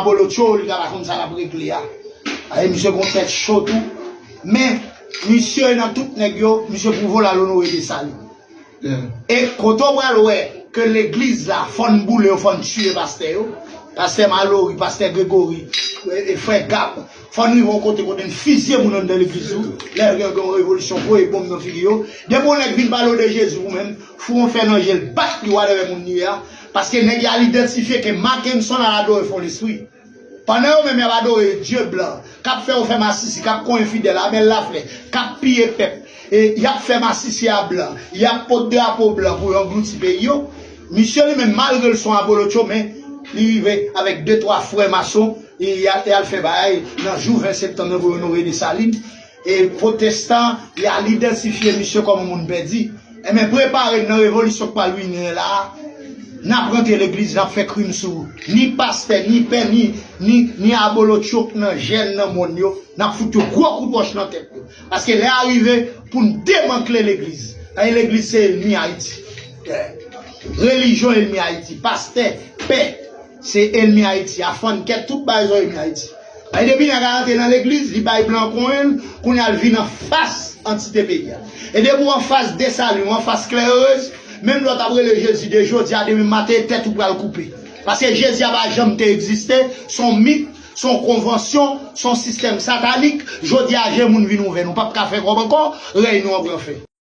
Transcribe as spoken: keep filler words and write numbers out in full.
Abolotcho, li ka pa konn sa l ap regle a. Ay, misye gon tèt cho tou. Men, misye nan tout nèg yo, misye pwouve w l al onore Desalin. E kote w pral wè ke legliz la, fò n boule yo, fò n tiye pastè yo. Pastè Malory, pastè Gregory, e, e frè Gab. Fò n rive yon kote kote n fizye moun anndan legliz ou. Lè gen gen yon revolisyon, voye bonm nan figi yo. Depi yon nèg vin pale w de Jezi ou menm, foure yon fè nan je l, bat li whatever moun li ye a. Paske nèg y al idantifye ke Mackenson al adore fo lespri. Pandan yo menm y ap adore dye blan, k ap fè yo fè masisi, k ap konyen fidèl, Abèl Laflè, k ap piye pèp, e y ap fè masisi a blan, y ap pot drapo blan pou yo anglouti peyi yo. Misye li menm, malgre l se yon abolotcho, men li rive avèk de twa frè mason, e y al, y al fè bagay nan jou ven septanm nan pou yo onore Desalin. E pwotestan, y al idantifye misye kòm yon moun pèdi. Enben, prepare n nan revolisyon k pral vini an la a. N ap rantre legliz, n ap fè krim sou ou. Ni pastè, ni pè, ni, ni, ni abolotcho k nan jèn nan mòn yo. N ap fout yo gwo kout wòch nan tèt yo. Paske lè a rive pou n demantle legliz. Paske legliz se ènmi Ayiti. Relijyon ènmi Ayiti. Pastè, pè, se ènmi Ayiti. Afannkèt, tout bagay se ènmi Ayiti. Paske depi nèg la rantre nan legliz, li bay blan konyen l, kounye a l vin anfas antite peyi a. E depi w anfas Desalin, w anfas Klè Erez, menm lè w t ap rele Jezi de jodi a, demen maten, tèt ou pral koupe. Paske Jezi a pa janm te egziste, se yon mit, se yon konvansyon, se yon sistèm satanik. Jodi a, je moun vin ouvè, nou p ap ka fè kòb ankò, rèy nou an pran fen.